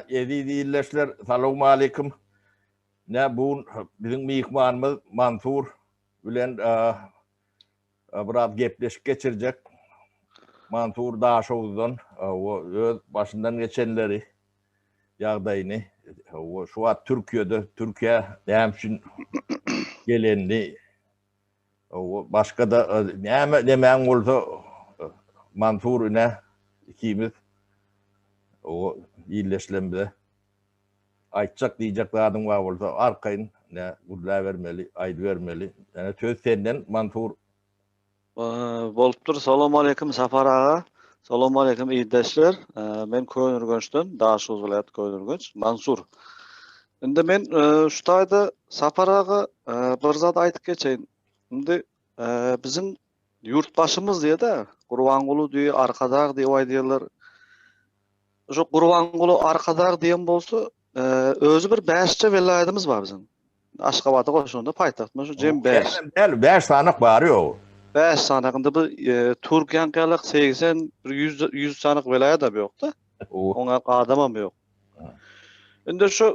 Eziz ildeşler, salowmaleýkim. Ne bu gün biziň myhmanymyz Mansur bilen biraz gepleşik geçirjek. Mansur Daşoguzdan öz başyndan geçenleri, ýagdaýyny, şu wagt Türkiýede, Türkiýä näme üçin gelenini, başga-da näme nemäň bolsa Mansur ine ikimiz ildeşlerimize Aýtjak diýjek zadyň bar bolsa arkaýyn ne gürläbermeli, aýdybermeli. Ýöne söz senden Mansur. Bolupdyr. Salowmaleýkim Sapar aga. Salowmaleýkim ildeşler. Men Köneürgençden, Daşoguz welaýat Köneürgenç, Mansur. Indi men şu taýda Sapar aga bir zat aýdyp geçeýin. Indi biziň ýurtbaşymyz diýe-de, Gurbanguly diýe, Arkadag diýip aýdýarlar. Şu Gurbanguly Arkadag diýen bolsa, özi bir bäşje welaýatymyz bar biziň. Aşgabady goşanda paýtagtymyz şu jem 5. Däl, 5 sanak bary ýok. 5 sanak indi bu Türkiýäň ýalak 80 bir 100 100 sanak welaýat hem ýok-da. Oňa adam hem ýok. Indi şu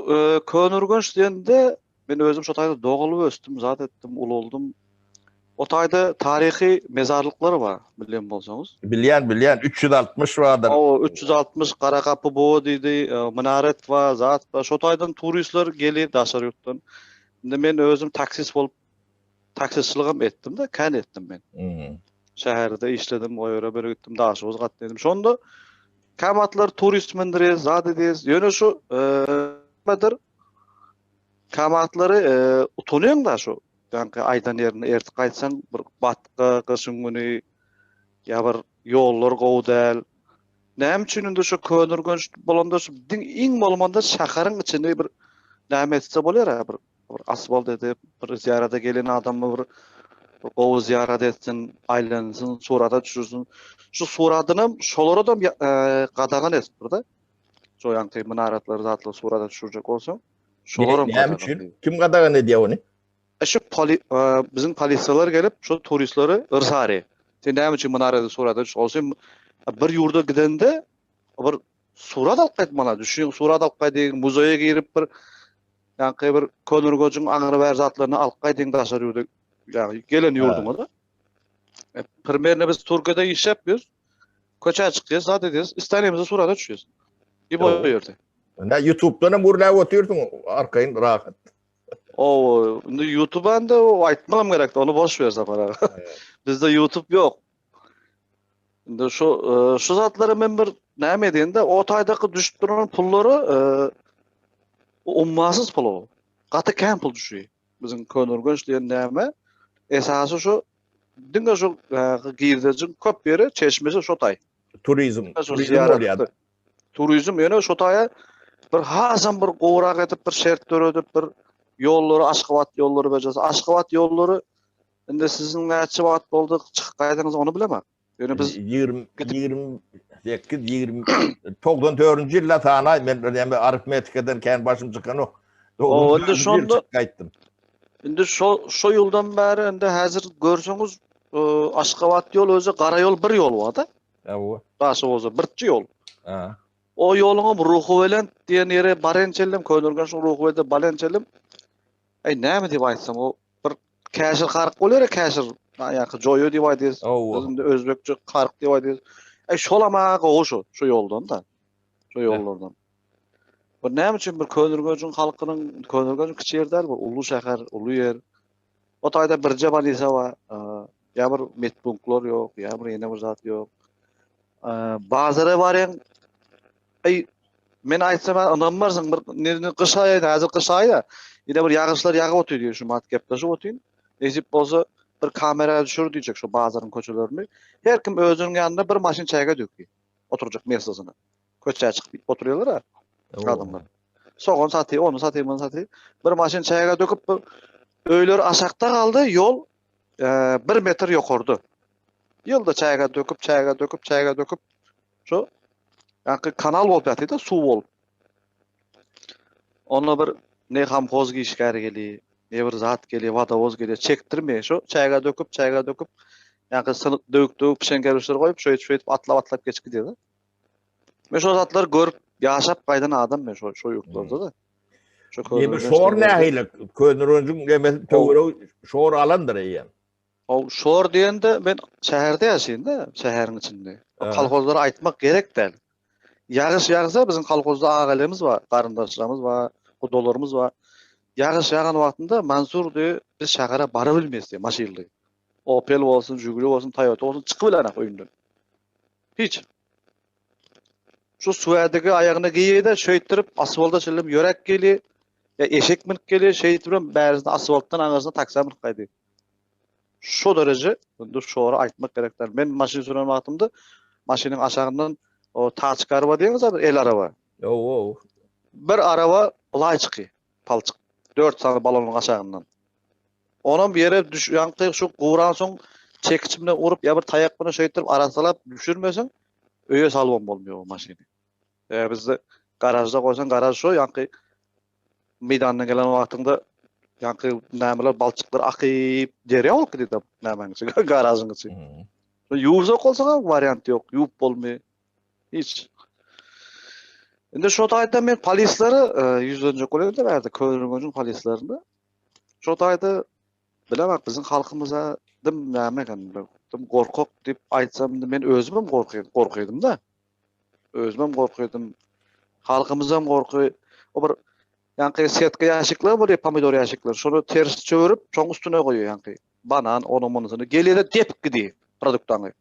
Köneürgenç diýende Men özüm şo taýda dogulyp ösdüm, zat etdim, ulaldym. O taýda taryhy mezarlyklar bar, bilýän bolsaňyz. Bilýän, bilýän, 360 bardyr. Hawa, 360 Garagapy bowa diýdi, e, minaret bar, zat bar. Şo taýdan turistler gelýär daşary ýurtdan. Indi men özüm taksist bolup taksistçiligem etdim-de, kän etdim men. Hmm. Şäherde işledim, o ýere bir gitdim, Daşoguz gatnadym. Şonda kämatlar turist mindirýär, zat edýär. Ýöne şu, e, nämedir? Käwagtlary utanýaň-da şu ýaňky aýdan ýerinde ertir gaýtsaň bir batga gyşyň güni ýa bir ýollar gowy däl. Näme üçin indi şu Köneürgenç bolanda şu diň iň bolmanda şäheriň içini bir näme etse bolýar-a bir bir asfalt edip bir zyýarata gelen adamy bir bir gowy zyýarat etsin, aýlansyn, surata düşürsin. Şu suratynam şolara-da gadagan edipdir-de. Şo ýaňky minaratlary zatlary surata düşürjek bolsaň, şolaram Näme üçin? Kim gadagan edýär ony? E şu poli, e, biziň polisiýalar gelip şu turistleri yrsary. Sen näme üçin minarada surata düş? Ol sen bir ýurda gidende bir surat alyp gaýtmaly. Düşüň, surat alyp gaýdyň, muzeýe girip bir ýaňky bir Köneürgenjiň aňry bäri zatlaryny alyp gaýdyň daşary ýurda. Ýagny gelen ýurduňa-da. E, primerno biz Türkiýede işläp ýörüs. Köçä çykýas, zat edýäs, istanymyzda surata düşýäs. Bir boý ýerde. Ne YouTube'dan hem gürläp otyrsyň, arkaýyn rahat. O, indi YouTube'dan da o aýtmagam gerek, ony boş ber Sapar aga. Bizde YouTube ýok. Indi şu e, şu zatlary men bir näme edende, o taýdaky düşüp duran pullary e, ummasyz pul o. Gaty kän pul düşýär. Biziň Köneürgenç diýen näme? Esasy şu diňe şu girdejiň köp ýeri çeşmesi şo taý. Turizm, turizm bolýar. Turizm ýöne şo taýa bir hasam bir gowrak edip bir şert döredip bir ýollary Aşgabat ýollary berjesi. Aşgabat ýollary indi siziň näçe wagt boldy çykyp gaýdyňyz ony bilemok. Ýöne biz 20 28 20 94-nji ýylda sanaý men näme arifmetikadan kän başym çykanok. O indi şonda gaýtdym. Indi şo şo ýyldan bäri indi häzir görseňiz Aşgabat ýol özi gara ýol bir ýol bar-da. Hawa. Daşoguza birçi ýol. Ha. O ýoluň hem Ruhubelent diýen ýere barynçelem, Köneürgençiň Ruhubelende balençelem. Eý näme diýip aýtsam o bir käşir karyk bolýar ya käşir ýa-ki joýa diýip aýdýas. Biz indi özbekçe karyk diýip aýdýas. Eý şol ama gowy şu, şu ýoldan da. Şu ýollardan. Bu näme üçin bir Köneürgenjiň halkynyň Köneürgenç kiçi ýer däl bu, uly şäher, uly ýer. O taýda birje bolnisa bar. Ýa bir medpunktlar ýok, ýa bir ýene bir zat ýok. Bazara barýaň, Eý, men aýtsam ynanmarsyň, bir ne gyş aýy, häzir gyş aýy. Ine bir ýagyşlar ýagyp otyr diýip şu mat gepleşip otyryn. Nesip bolsa bir kamera düşür diýjek şu bazaryň köçelerini. Her kim özüniň ýanynda bir maşyn çäge dökdi. Oturjak mesasyna. Köçä çykyp oturýarlar adamlar. Sogan satyr, ony satyr, muny satyr. Bir maşyn çäge döküp öýler aşakda galdy, ýol e, bir metr ýokarda. Ýylda çäge döküp, çäge döküp, çäge döküp Şu ýaňky kanal bolup ýatyr-da, suw bolup. Onda bir ne hamhoz işgäri gelýär, ne bir zat gelýär, wodowoz gelýär, çekdirmeýär. Şu çäge döküp, çäge döküp, ýaňky synyk döwük-döwük pişen kerpiçleri goýup, şeýdip, şeýdip atlap-atlap geçip gidýär-de. Men şol zatlary görüp. Ýaşap gaýdan adam men şo şo ýurtlarda-da. Şo Köneürgenç. Şor nähili? Köneürgenjiň nemesi töweregi şor alandyr eýýäm. O şor diýende men şäherde ýaşaýyn-da, şäheriň içinde. O kolhozlary aýtmak gerek däl. Ýagyş ýagsa biziň kolhozda agalarymyz bar, garyndaşlarymyz bar, gudalarymyz bar. Ýagyş ýagan wagtynda Mansur diýip biz şähere bara bilmeýäs diýip maşynly. Opel bolsun, Žiguli bolsun, Toyota bolsun çykyp bilenak öýünden. Hiç. Şu suwädigi aýagyna geýýär-de, şeýtdirip asfalta çenli ýöräp gelýär. Ýa eşek münüp gelýär, şeýtdirip bärisine asfaltdan aňyrsyna taksa münüp gaýdýar. Şo dereje, indi şory aýtmak gerek däl. Men maşyn süren wagtymda maşynyň aşagyndan o taçka araba diýeňiz bir el araba. Ow. Bir araba laý çyky, palçyk. 4 sany balonyň aşagyndan. Onam ýere düş, ýaňky şu guran soň çekiç bilen urup ýa bir taýak bilen şeýtdirip arassalap düşürmeseň öýe salybam bolmaýar o maşyny. Eger bizde garažda goýsaň garaž şo ýaňky meýdandan gelen wagtyňda ýaňky nämeler balçyklar akyp derýa bolup gidýär nämäň içi garažyň içi. Ýuwjak bolsaň wariant ýok, ýuwup bolmaýar. Hiç. Indi şo taýda men polislere e, ýüzlenjek bolýan-da bärde Köneürgenjiň polislerine. Şo taýda bilemok biziň halkymyza dym näme eken, dym gorkak diýip aýtsam indi men özümem gorky gorkydym-da. Özümem gorkydym. Halkymyzam gorky. O bir ýaňky setka ýaşikler bolýar, pomidor ýaşikler. Şony ters çöwürip, şoň üstüne goýýar ýaňky. Banan, ony munusyny. Gelýär-de depip gidýär produktaňy.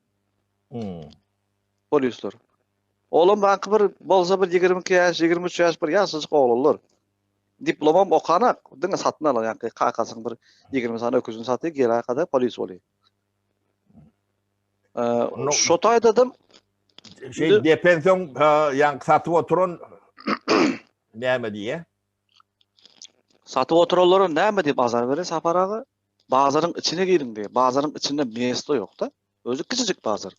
Hmm. Polisler. Olam baňky bir bolsa bir 22 ýaş, 23 ýaş bir ýaşajyk oglanlar. Diplomam okanak, diňe satyn alan ýaňky kakasynyň bir 20 sany öküzini satyp, geläkada polis bolýar. Ee, şo taýdadam şey depensoň ýaňky satyp oturan näme diýýär? Satyp oturanlara näme diýip azar berýär Sapar aga? Bazaryň içine giriň diýýär. Bazaryň içinde mesto ýok-da. Özi kiçijik bazar.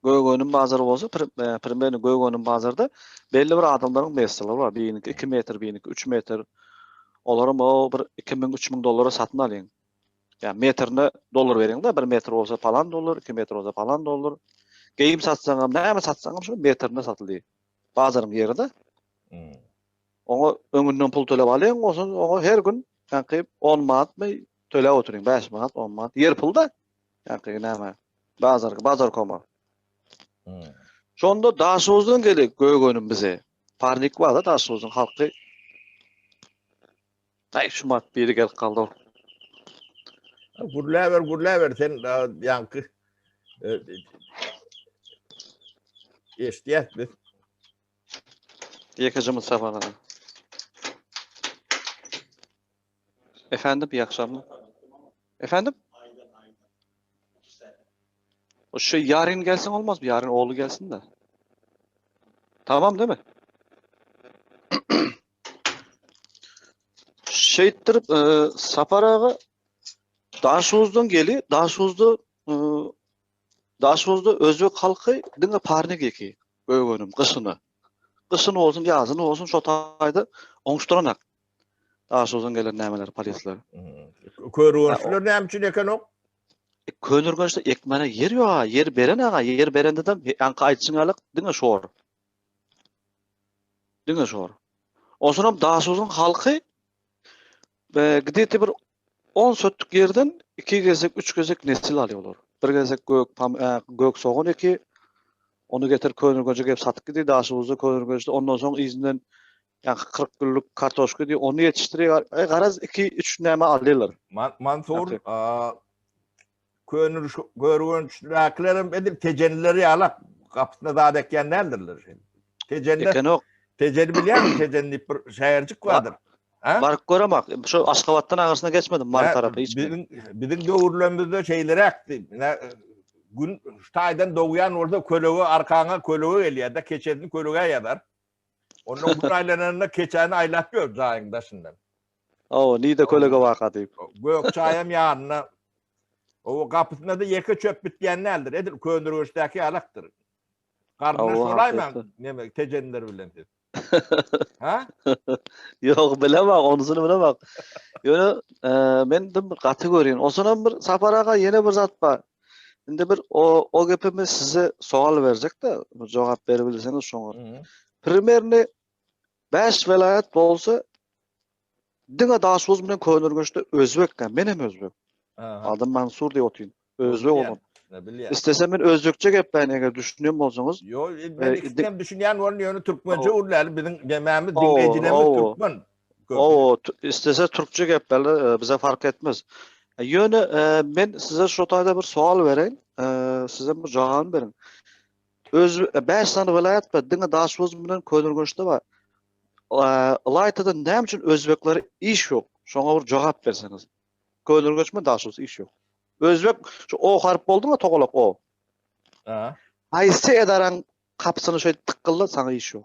Gök önüm bazary bolsa, e, primerno gök önüm bazarda belli bir adamlaryň mestoları bar. Biriniňki 2 metr, biriniňki 3 metr. Olaram o bir 2000, 3000 dollara satyn alýan. Ýa metrine dollar berýäň-de, 1 metr bolsa palan dollar, 2 metr bolsa palan dollar. Geýim satsaňam, näme satsaňam şu metrine satylýar. Bazaryň ýeri-de. Hmm. Oňa öňünden pul töläp alýaň, onsoň oňa her gün ýaňky 10 manatmy töläp oturyň, 5 manat, 10 manat. Ýer pul-da. Ýaňky näme? Bazar, bazar koma. Hmm. Şonda Daşoguzdan gelip gök önüm bize. Parnik bar-da Daşoguzyň halky. Aý şumat biri gelip galdy. Gürläber, gürläber sen ýaňky e, eşidýäs biz. Ýekeje Mustafa aga. Efendim, iyi akşamlar. Efendim? O şey yarın gelsin olmaz mı? Yarın oğlu gelsin de. Tamam değil mi? Şeýtdirip e, Sapar aga Daşoguzdan geli, Daşoguzda e, Daşoguzda özbek halky diňe parnik eki, gök önüm, gyşyna. Gyşyn bolsun, ýazyn bolsun şo taýda oňuşdyranak. Daşoguzdan gelen nämeler, polisler. Köneürgençliler näme üçin ekenok? E, Köneürgençde ekmäne ýer ýok aga, ýer beren aga, ýer berende-de ýaňky aýdyşyň ýaly diňe şor. Diňe şor. Onsoňam Daşoguzyň halky e, gideti bir 10 sötlük ýerden 2 gezek, 3 gezek nesil alýarlar. Bir gezek gök, pam, e, gök sogan eki, onu getir Köneürgenje gelip satyp gidýär, Daşoguzda Köneürgençde ondan soň yzyndan ýa 40 günlük kartoşka diýip onu ýetişdirýär. E, garaz 2 3 näme alýarlar. Man, Mansur, a, Köneürgenç Köneürgençdäkilerem edil tejenliler ýalak gapysyna zat ekýän däldirler. Tejende Ekenok. Tejeni bilýärmi? Tejen diýip bir şäherjik bardyr. Ha? Baryp göremak. Şu Aşgabatdan aňyrsyna geçmedim Mary tarapa hiç. Biziň biziň döwürlerimizde şeýleräkdi. Gün şu taýdan dogýan bolsa kölege arkaňa kölege gelýär-de, keçesini kölegä ýazar. Ondan gün aýlananda keçäni aýlap ýör jaýyň daşyndan. Hawa, nide kölege waka diýip. Gök çaýam ýanynda. O gapysynda-da ýeke çöp bitýän däldir. Edil Köneürgençdäki ýalakdyr. Garyndaş bolaýmaň, neme, tejenler bilen siz. Ha? Ýok, bilemok, onusyny bilemok. Ýöne e, men dim gaty görýän. Onsoňam bir Sapar aga ýene bir zat bar. Indi bir o o gepimi size sowal berjek-de, jogap beribilseňiz şoňa. Primerni 5 welaýat bolsa diňe Daşoguz bilen Köneürgençde özbek, men hem özbek. Adym Mansur diýip otyryn. Özbek olam. Bilýän. Istesem men özbekçe gepläýin eger düşünýän bolsaňyz. Ýok, men ikisinem düşünýän bolun, ýöne türkmençe gürläli biziň demämiz diňleýjilerimiz türkmen. O, istese türkçe gepläli, bize fark etmez. Ýöne men size şu taýda bir sowal bereýin, sizem bir jogabyny beriň. Öz 5 sany welaýat bar, diňe Daşoguz bilen Köneürgençde bar. Ylaýta-da näme üçin özbeklere iş ýok? Şoňa bir jogap berseňiz. Köneürgenç bilen Daşoguz iş ýok. Özbek şu O harp boldumy togalak O. Ha. Haýsy edaraň gapysyny şeýdip tykgylda saňa iş ýok.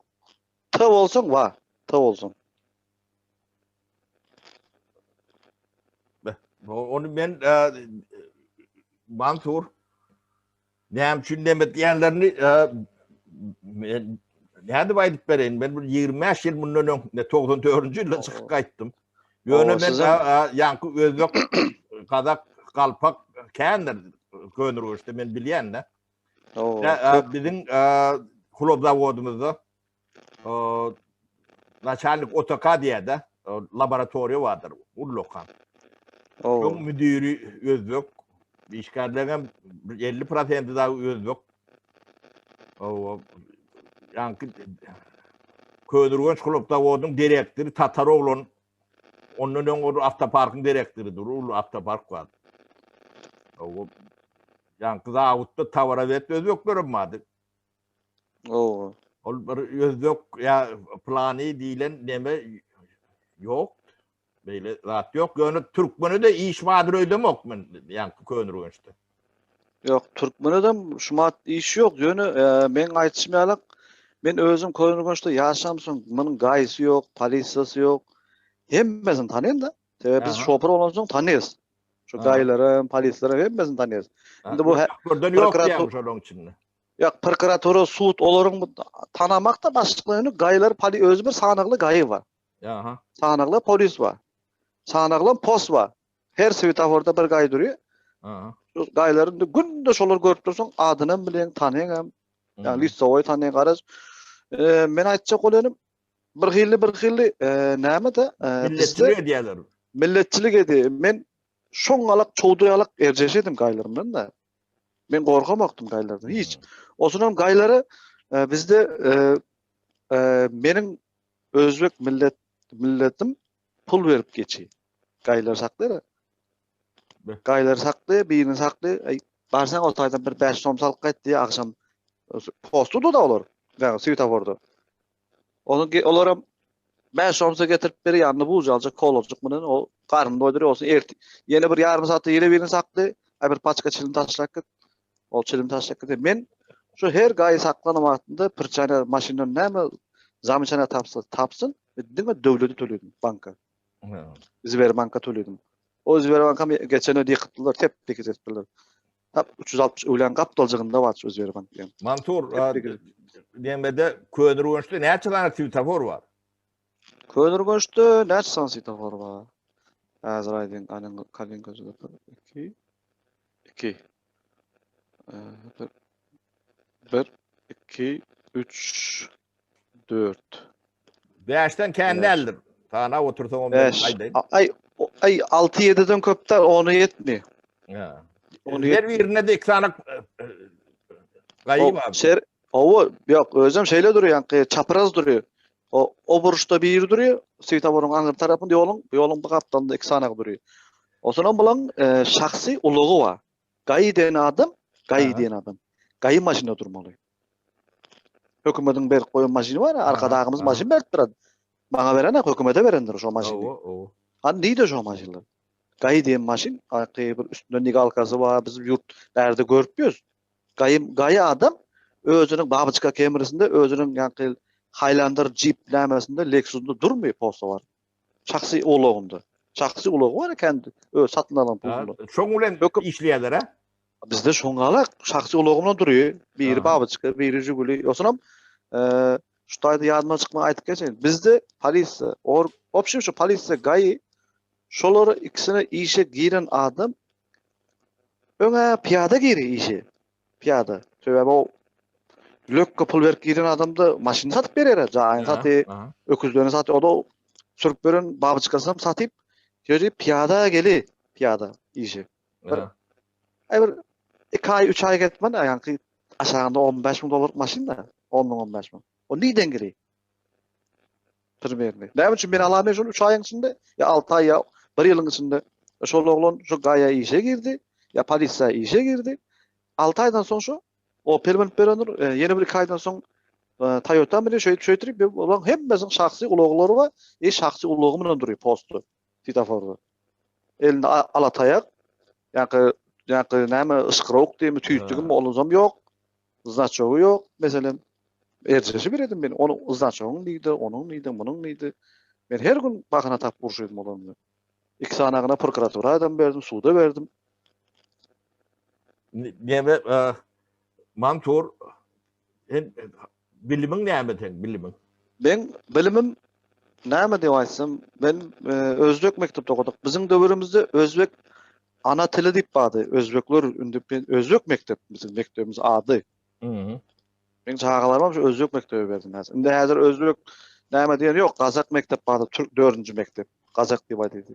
T bolsaň wa, T bolsaň. Ony men e, Mansur näme üçin neme diýenlerini e, men nädip aýdyp bereýin? Men bir 25 ýyl mundan öň 94-nji ýylda çykyp gaýtdym. Ýöne men ýaňky özbek, gazak, galpak kändir Köneürgençde men bilýän-de. Biziň hlop zawodymyzda naçalnik OTK diýýär-de, laboratoriýa bardyr, ullakan. Şoň müdiri özbek, işgärleriň hem 50 prosenti dagy özbek. Ýaňky Köneürgenç hlop zawodynyň direktory tatar oglan. Ondan öň ol awtoparkyň direktorydy, uly awtopark bar. Ýaňky zawodda towarawet özbeklerem bardy. Owa. Ol bir özbek ýa plany diýlen neme ýok. Beýle zat ýok. Ýöne türkmene-de iş bardyr öýdemok men ýaňky Köneürgençde. Ýok, türkmene-de şumat iş ýok. Ýöne e, meň aýdyşym ýaly men özüm Köneürgençde ýaşamsoň, munuň gaýysy ýok, polisiýasy ýok. Hemmesini tanaýan-da. Sebäbi biz şoför bolansoň tanaýas. Şu gaýylaram, polislerem hemmesini tanaýas. Indi bu Göklerden ýok diýýäň şolaryň içinde. Ýok, prokuratura, sud olaryň tanamakda başlyklaryny gaýylar poli özi bir sanagly gaýy bar. Aha. Sanagly polis bar. Sanagly post bar. Her swetaforda bir gaý durýar. Aha. Şu gaýlary indi günde şolary görüp dursaň, adyny hem bilýäň, tanaýaň hem. Ýa listowoý tanaýaň, garaz. Men aýtjak bolýanym, bir hilli bir hilli näme-de milletçilik edýärler. Milletçilik edýär. Men şoňňalak çowdur ýalak erjeş edim gaýlarymdan-da. Men gorkamakdym gaýlardan hiç. Osunam gaýlary bizde meniň özbek millet milletim pul berip geçi. Gaýlar saklaýar. Gaýlar saklaýar, birini saklaýar. Aý, barsaň o taýdan bir 5 som salyp gaýt diýýär agşam. Postu da olar. Ýa swetaforda. Onu olaram 5 somsa getirip beri ýanyna buz aljak, kolajyk bilen o garnyny doýdurýar, olsun ert. Ýene bir ýarym saatda ýene birini sakdy. Aý bir paçka çilim taşlap git. Ol çilim taşlap gitdi. Men şu her gaýy saklan wagtynda pirçana maşyndan näme zamçana tapsa tapsyn, diňe döwlete töledim banka. Sberbanka töledim. O Sberbanka geçen öýde ýykypdylar, tep tekiz etdiler. Tap 360 öwlän gapdaljygynda bar şu Sberbank diýen. Mansur, diýmede Köneürgençde näçe sany swetofor bar? Köneürgençde näçe sany swetofor bar? Häzir aýdyň, anyň kalin gözüde 2 2 1 2 3 4 Bäşden kän däldir. Sanap otursaň onda aýdaýyn. Aý, aý 6-7-den köp däl, ona ýetmi. Ýa. Her birinde de iki sany gaýy bar. Şer, owa, ýok, özem şeýle durýar, ýaňky çapraz durýar. O o burçda biri durýar, swetoforyň aňry tarapynda ýoluň, ýoluň bu gapdalynda iki sany durýar. Onsoňam bulaň e, şahsy ulagy bar. Gaýy diýen adam, gaýy diýen adam. Gaýy maşynda durmaly. Hökümetiň berip goýan maşyny bar, arkadagymyz maşyn beripdir. Maňa berenak, hökümete berendir şo maşyny. Owa, owa. Hany nirde şo maşynlar? Gaýy diýen maşyn, aýky bir üstünde nigalkasy bar, biz ýurt bärde görüp ýörüs. Gaýy, gaýy adam özüniň babyçka kemrisinde, özüniň ýaňky Highlander Jeep nämesinde, Lexusynda durmaýar posta bar. Şahsy ulagynda. Şahsy ulagy bar eken, öz satyn alan puluna. Şoň bilen işleýärler, ha? Bizde şoňalak şahsy ulagy bilen durýar. Biri babyçka, biri Žiguli. Osunam şu taýda ýadyma çykman aýdyp geçeýin. Bizde polisiýa, or, obşim şu polisiýa GAI şolara ikisine işe giren adam öňe pyýada girýär işe. Pyýada. Sebäbi o. Lökge pul berip giren adam-da maşyny satyp berýär, jaýyny saty, öküzlerini saty, o-da sürüp beren babyçkasyny hem satyp, ýöri pyýada geli, pyýada işe. Bir, aý bir 2 aý, 3 aý getmän, ýaňky aşagynda 15 müň dollarlyk maşyn-da, 10 müň, 15 müň. O nirden geli? Primerni. Näme üçin men alamen şony 3 aýyň içinde, ýa 6 aý, ýa 1 ýylyň içinde. Şol oglan şu gaýa işe girdi, ýa polisiýa işe girdi. 6 aýdan soň şu Opel münüp berendir. Ýene bir 2 aýdan soň Toyota münüp şeýdip şeýdip olaryň hemmesiniň şahsy ulaglary bar. E şahsy ulagy bilen durýar postda, svetoforda. Elinde ala taýak, ýa-da ýa-da näme yşgyrawuk diými, tüýtlügimi olusam ýok. Znaçogy ýok. Meselem, erjeşi biledim men. Onuň znaçogyň diýdi, onuň diýdi, munuň diýdi. Men her gün bahana tapyp urşaýdym olar bilen. Iki sanagyna prokuratura adam berdim, suda berdim. Näme, Mansur, sen bilimiň näme seň bilimiň? Meň bilimim näme diýip aýtsam, men özbek mekdepde okadyk. Biziň döwrümizde özbek ana tili diýip bardy. Özbekler indi özbek mekdep biziň mekdebimiz ady. Meň çagalarymam şu özbek mekdebe berdim häzir. Indi häzir özbek näme diýen ýok, gazak mekdep bardy, türk dördünji mekdep. Gazak diýip aýdyldy.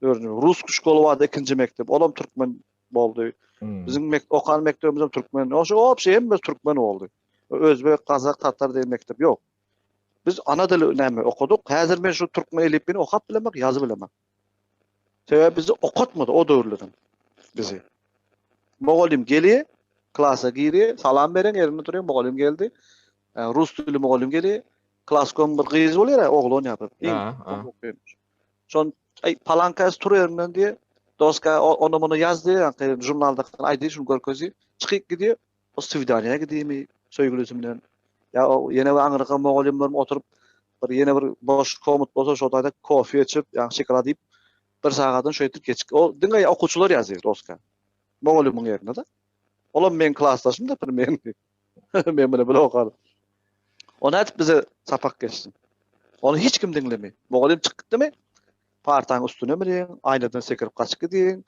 Dördünji. Rus şkoly bardy, ikinji mekdep. Olam türkmen boldy. Biziň mek okan mekdebimiz hem türkmen. O şu obşi hemme türkmen boldy. Özbek, gazak, tatar diýen mekdep ýok. Biz ana dili näme okadyk. Häzir men şu türkmen elipbiýini okap bilemok, ýazyp bilemok. Sebäbi bizi okatmady o döwürlerem bizi. Mugallym gelýär, klasa girýär, salam beren ýerinde durýar, mugallym geldi. E, rus dili mugallym gelýär. Klaskom bir gyz bolýar, oglan ýa bir. Şon aý palanka tur ýerinden diýe, doska ony muny ýaz diýe, ýa žurnalda aýdy şuny görkezi. Çykyp gidýär. O swidaniýa gidýärmi söýgülisi bilen? Ýa o ýene bir aňyrka mugallymlarym oturyp bir ýene bir boş komut bolsa şo taýda kofe içip, ýa şokolad iýip bir sagatdan şeýdip geçip o diňe okuwçylar ýazýar doska. Mugallymyň ýerine-de. Olam meň klasdaşym da bir men. Men bile bile okadym. O nädip bize sapak geçsin? Ony hiç kim diňlemeýär. Mugallym çykyp gitdimi? Partaň üstüne münýäň, aýnadan sekirip gaçyp gidýäň.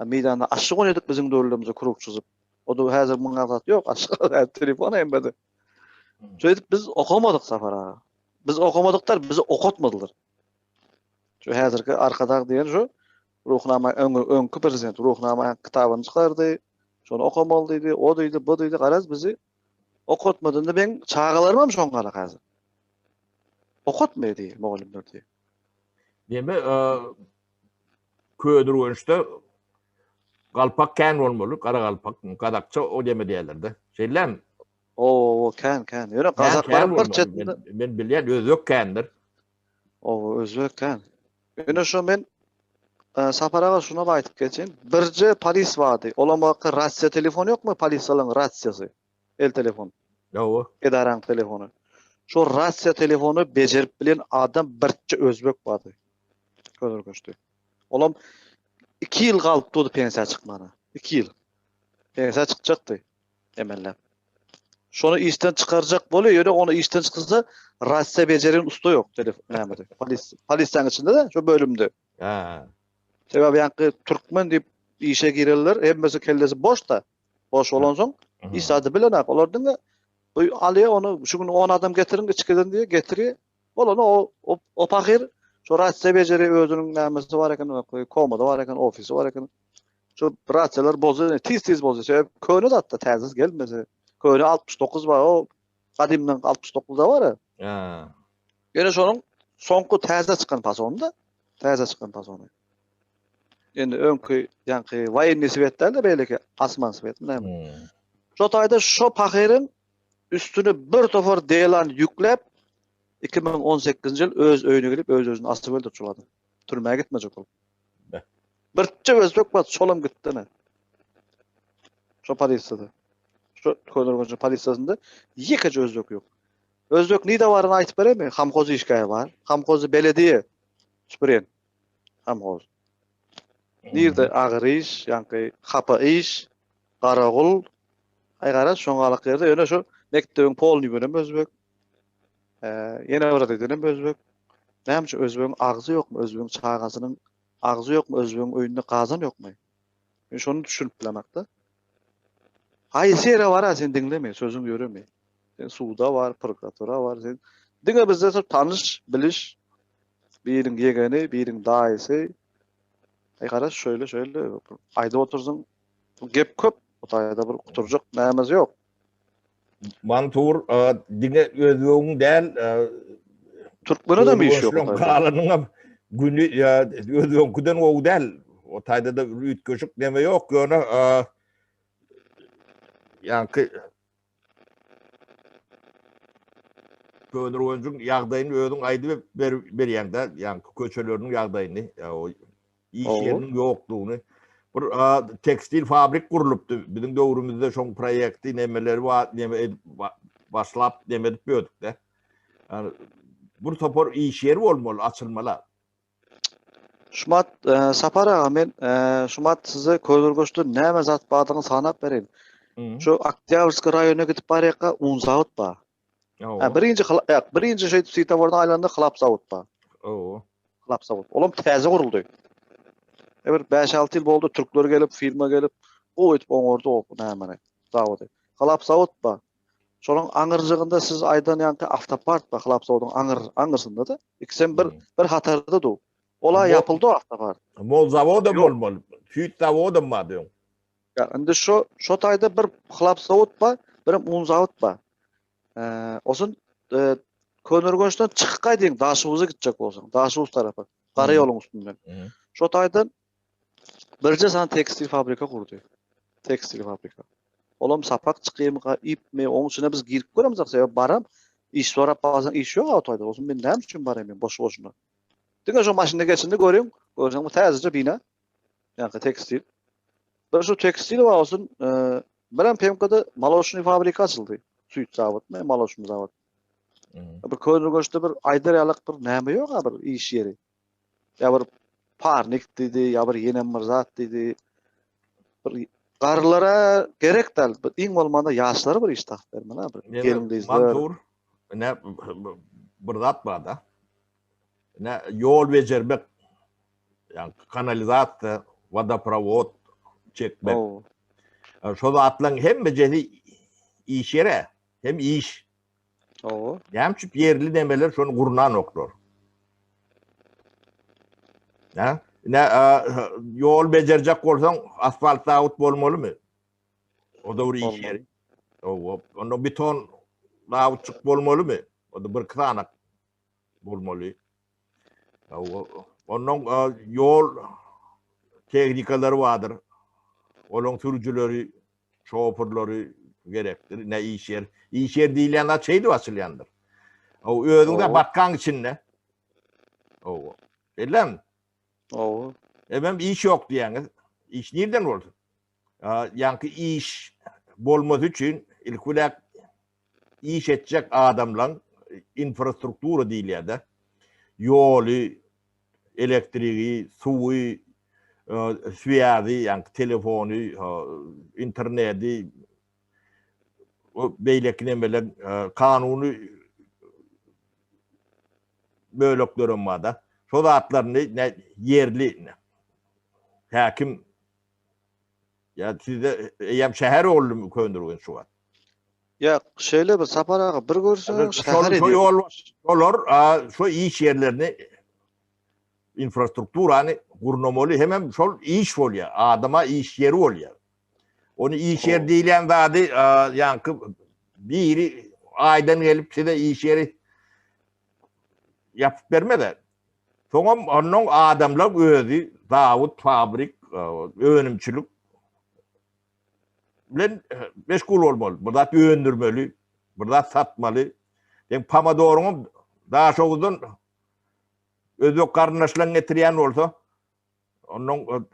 Meýdanda aşyk oýnadyk biziň döwürlerimizde krug çyzyp. O da häzir muňa zat ýok, aşyk telefon hemmede. Şeýdip biz okamadyk Safar aga. Biz okamadyklar, bizi okatmadylar. Şu häzirki Arkadag diýen şu Ruhnama öňi öňki prezident Ruhnama kitabyny çykardy. Şony okamaly diýdi, o diýdi, bu diýdi, garaz bizi okatmady. Indi meň çagalarym hem şoň galak häzir. Okatmaýar diýýär mugallymlar diýýär. Neme, Köneürgençde galpak kän bolmaly, gara galpak, gazakça o deme diýerler-de. Şeýlemi? O, kän, kän. Ýöne gazaklaryň bir çetinde men bilýän özbek kändir. O, özbek kän. Ýöne şo men e, Sapar aga şuna aýdyp geçeýin. Birje polis bardy. Olam wagtky rasiýa telefony ýokmy? Polisiýalaryň rasiýasy. El telefon. Ýowa. Edaraň telefony. Şo rasiýa telefony bejerip bilen adam birje özbek bardy. Köneürgençde. Olam 2 ýyl galyp durdy pensiýa çykmana. 2 ýyl. Pensiýa çykjakdy emelläp. Şony işden çykarjak bolýar, ýöne ony işden çyksa rasiýa bejeren usta ýok telefon nämede. Polis polisiýanyň içinde-de şo bölümde. Ha. Sebäbi ýaňky türkmen diýip işe girenler hemmesi kellesi boş-da. Boş bolansoň hiç zady bilenak. Olar diňe bu alýar ony şu gün 10 adam getiriň içkiden diýe getirýär. Bolany o o, o pahyr şo rasiýa bejerýär özüniň nämesi bar eken, komada bar eken, ofisi bar eken. Şu rasiýalar bozulýar, tiz-tiz bozulýar. Sebäbi köne zatda täzesi gelmese. Köne 69 bar, o gadymdan 69 da bar. Ha. Ýöne şonuň soňky täze çykan fasonda, täze çykan fasony. Indi öňki ýaňky woýenniý swet däl-de beýleki asman swet näme. Hmm. Şo taýda şo pahyryň üstüne bir topar delan ýükläp 2018-nji ýyl öz öýüne gelip öz-özüni asyp öldürip şol adam. Türmä gitmejek bolup. Be. Birçe özbek bar, şolam gitdi ne. Şo polisiýada. Şo Köneürgenç polisiýasynda ýekeje özbek ýok. Özbek nide baryny aýtyp bereýinmi? Hamhoz işgäri bar. Hamhozy belediýe süpürýän. Hamhoz. Nirde agyr iş, ýaňky hapa iş, garagul. Aý garaz şoňalyk ýerde ýöne şu mekdebiň poluny ýuwan özbek. Ýene bir diýdim özbek. Näme üçin özbegiň agzy ýokmy? Özbegiň çagasynyň agzy ýokmy? Özbegiň öýünde gazan ýokmy? Men şony düşünip bilemokda. Haýsy ýere bara sen diňleme, sözüň ýöreme. Sen suda bar, prokuratura bar, sen diňe bizde şo tanyş, biliş, biriň ýegeni, biriň daýysy. Aý garaş şöyle şöyle aýdyp otyrsyň. Gep köp, bu taýda bir guturjak nämesi ýok. Mansur, diňe özbegiň däl, Türkmene de iş ýok. Galanyňam güni özbegiňkiden gowy däl. O taýda da üýtgeşik neme ýok, ýöne ýaňky Köneürgenjiň ýagdaýyny özüň aýdyp berýäň-dä, ýaňky köçeleriniň ýagdaýyny, iş ýeriniň ýokdugyny. Bir tekstil fabrik gurlupdy. Biziň döwrümizde şoň proýekti nemeleri bar, neme edip başlap neme edip ýördük-de. Ýani bir topar iş ýeri bolmaly, açylmaly. Şumat e, Sapar aga men e, şumat size Köneürgençde näme zat bardygyny sanap bereýin. Şu Oktýabrskiý raýonyna gidip barýarka un zawod bar. Ha, birinji ýa, birinji şeýdip svetofordan aýlanda hlap zawod bar. Owo. Hlap zawod. Olam täze guruldy. E bir 5-6 ýyl boldy, türkler gelip, firma gelip, gowy edip oňardy o nämeni, zawody. Hlap zawod bar. Şonuň aňyrjygynda siz aýdan ýaňky awtopark bar, hlap zawodyň aňyr aňyrsynda-da. Ikisem bir bir hatarda dur. Ola ýapyldy o awtopark. Mol zawodam bolmaly. Süýt zawodam bardy öň. Ýa indi şo şo taýda bir hlap zawod bar, birem un zawod bar. Eee, osun e, Köneürgençden çykyp gaýdyň, Daşoguza gitjek bolsaň, Daşoguz tarapa, gara ýoluň üstünden. Şo taýdan birje sany tekstil fabrika gurdy. Tekstil fabrika. Olam sapak çykýarmyka, ipmi, oň içine biz girip göremzok, sebäbi baram iş sorap barsaň iş ýok o taýda. Olsun men näme üçin baraýyn men boş-boşuna. Diňe şo maşynda geçende görýäň, görseň bu täzeje bina. Ýa-da tekstil. Bir şu tekstil bar olsun, e, birem PMK-da maloçnyý fabrika açyldy. Süýt zawodmy, maloçnyý zawod. Bir Köneürgençde bir aýdar ýalak bir näme ýok ha bir iş ýeri. Ýa bir parnik diýdi, ýa bir ýenem bir zat diýdi. Bir garrylara gerek däl, bir iň bolmanda ýaşlara bir iş tapyp bermeli ha bir gelin gyzlar. Mantur, ne bir zat bar da. Ne ýol bejermek, ýa kanalizasiýa, wodoprowod çekmek. Şo zatlaryň hemmejesi iş ýere, hem iş. Hawa. Näme üçin ýerli nemeler şony gurnanoklar? Ha? Ne ýol bejerjek bolsaň asfalt zawod bolmalymy? O da bir iş ýeri. Hawa. Onda beton zawodçyk bolmalymy? O da bir iki bolmaly. Ondan ýol tehnikalary bardyr. Olaryň sürüjileri, şoförleri gerekdir. Ne iş ýer. Iş ýer diýilýän zat şeýdip açylýandyr. O özüň-de batgaň içinde. Owa. Bellämi? Owa. Emem iş ýok diýýäňiz. Iş nirden bolsun? Ýaňky iş bolmasy üçin ilki bilen iş etjek adamlaň infrastruktura diýilýär-de, ýoly, elektrigi, suwy, swýazy, ýagny telefony, interneti, beýleki nemeler, kanuny böleklerem bar-da. Şo zatlaryny ýerli häkim Ýa sizde eýýäm şäher boldumy Köneürgenç şu wagt? Ýa şeýle bir Sapar aga bir görseň şäher edýär. Şolar şu iş ýerlerini infrastrukturany gurnamaly hemem şol iş bolýar. Adama iş ýeri bolýar. Ony iş ýeri diýilýän zady ýaňky biri aýdan gelip size iş ýeri ýapyp bermez. Soňam onnoň adamlar özi zawod, fabrik, önümçilik bilen meşgul bolmaly. Bir zat öndürmeli, bir zat satmaly. Sen pomidoryňy Daşoguzdan özbek garyndaşlaryň getirýän bolsa, onnoň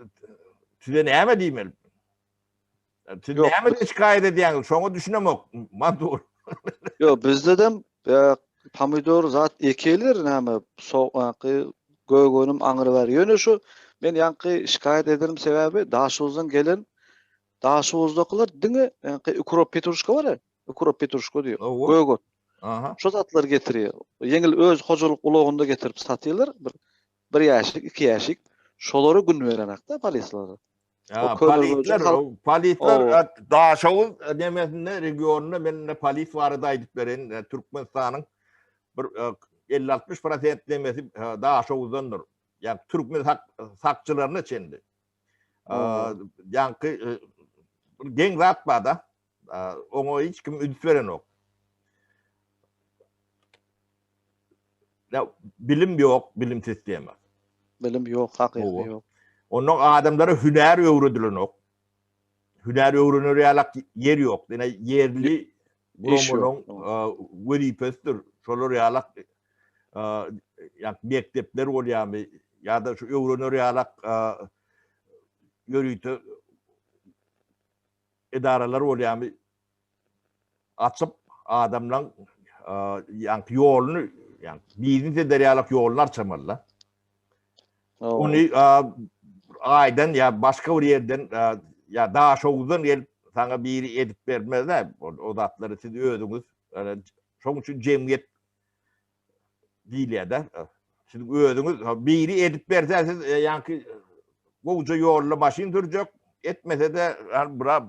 size näme diýmeli? Siz Ýok, näme diýip şikaýat edýäňiz? Şoňa düşünemok. Mantur. Ýok, bizdedem e, pomidor zat ekeler näme, soňky gök önüm aňry bar. Ýöne şu men ýaňky şikaýat ederim sebäbi Daşoguzdan gelen Daşoguzdakylar diňe ýaňky ukrop petruşka bar ya, ukrop petruşka diýip, Hawa. gök ot. Aha. Şo zatlary getirýär. Ýeňil öz hojalyk ulagynda getirip satýarlar. Bir bir ýaşik, iki ýaşik. Şolara gün berenakda polisler. Palitler, palitler Daşoguz nemesinde regionynda men indi polis barada aýdyp bereýin. Türkmenistanyň bir 50-60 prosent nemesi Daşoguzdandyr. Ýa türkmen sakçylaryna çenli. Ýaňky bir geň zat bar-da. Oňa hiç kim üns berenok. Ya bilim ýok, bilim sistema. Bilim ýok, hakyky ýok. Ondan adamlara hünär öwredilenok. Hünär öwrener ýalak ýer ýok. Ýene ýerli guramalaryň wezipesidir. Şolar ýalak ýa mekdepler bolýarmy ýa-da şu öwrener ýalak ýörite edaralar bolýarmy açyp adamlaň ýaňky ýoluny ýaňky biznes eder ýalak ýoluny arçamalyda. Ony aýdan ýa başga bir ýerden ýa Daşoguzdan gelip saňa biri edip bermez-dä. O zatlary siz özüňiz şoň üçin jemgyýet diýilýär-de. Siz özüňiz biri edip berse siz e, ýaňky gowja ýolda maşyn sürjek, etmese-de bura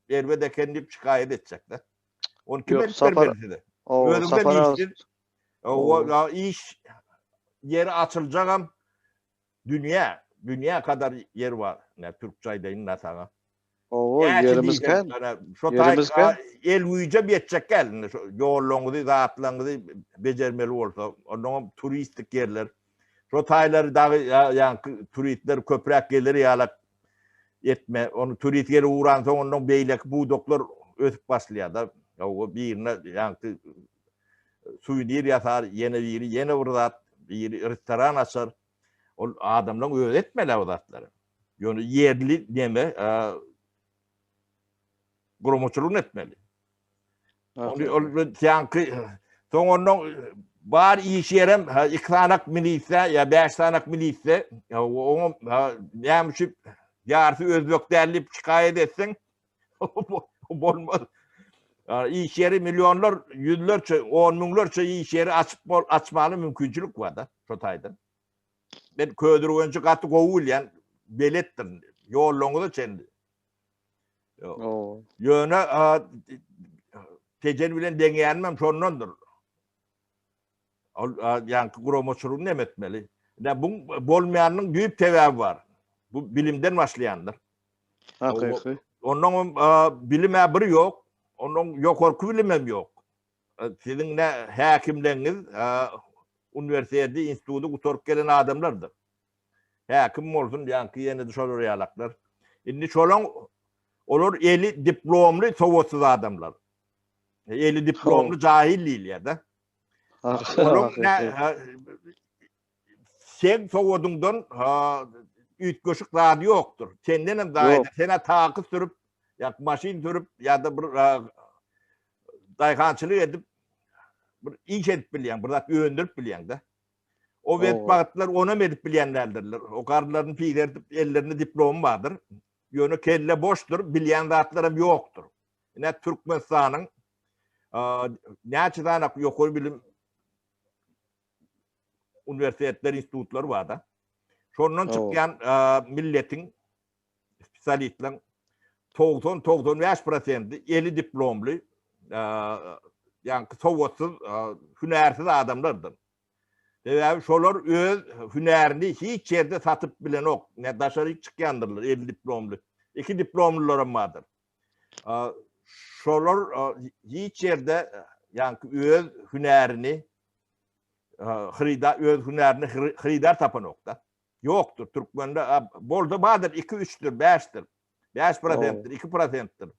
erbet eken diýip şikaýat etjek-de. Ony kim edip bermeli size? Özüňden işsiz. O iş ýeri açyljagam Dünýä, dünýä kadar ýer bar. Ne türkçe aýdaýyn da saňa. Owo, ýerimiz kän. Şo Ýerimiz kän. El güýjem ýetjek däl indi şo ýollaryňyzy, zatlaryňyzy bejermeli bolsa, onnoňam turistik ýerler. Şo taýlary dagy ýaňky turistler köpräk geler ýalak etme. Ony turist gelip ugransoň onnoň beýleki pudaklar ösüp başlaýar-da. Owo, birine ýaňky suwenir ýasar, ýene biri ýene bir zat, biri restoran açar. Ol adamlaryň özi etmeli o zatlary. Ýöne ýerli neme guramaçylygyny etmeli. Ony ol ýaňky soň ondan bar iş ýerem iki sanak milisiýa ýa bäş sanak milisiýa oňa näme üçin ýarysy özbek däl diýip şikaýat etseň bolmaz. Iş ýeri millionlar, ýüzlerçe, on müňlerçe iş ýeri açyp açmaga mümkinçilik bar-da şo taýdan. Men Ködürgenji gaty gowy bilýän, beletdir. Ýollaryňyza çenli. Ýöne Tejen bilen deňýänim hem şondandyr. Ol ýaňky guramaçylygyny näme etmeli? Ine bu bolmaýanyň düýp sebäbi bar. Bu bilimden başlaýandyr. Hakyky. Ondan hem bilim-ä bir ýok, ondan ýokarky bilim hem ýok. Siziň ne häkimleriňiz uniwersiteti, instituty gutaryp gelen adamlardyr. Häkim bolsun, ýaňky ýene-de şolar ýalaklar. Indi şolaň olar eli diplomly sowatsyz adamlar. Eli diplomly jahil diýilýär-de. Olaň Seň sowadyňdan üýtgeşik zady ýokdur. Senden hem daýy, sen-ä taky sürüp, ýa maşyn sürüp ýa-da bir daýhançylyk edip bir iş edip bilýäň, bir zat öndürip bilýäň-de. O betbagtlar onam edip bilýän däldirler. O garynlaryny pizerdip, ellerinde diplomy bardyr. Ýöne kelle boşdur, bilýän zatlaram ýokdur. Ine Türkmenistanyň näçe sany ýokary bilim uniwersitetler, institutlar bar-da. Şondan çykýan milletiň spesialistleriň 90-95 prosenti eli diplomly, ýaňky sowatsyz, hünärsiz adamlardyr. Sebäbi şolar öz hünärini hiç ýerde satyp bilenok. Ne daşary çykýandyrlar eli diplomly. Iki diplomlylaram bardyr. Şolar hiç ýerde ýaňky öz hünärini hyrydar öz hünärini hyrydar tapanokda. Ýokdur türkmende bolsa bardyr 2 3-dür 5-dir. 5 prosentdir, 2 prosentdir.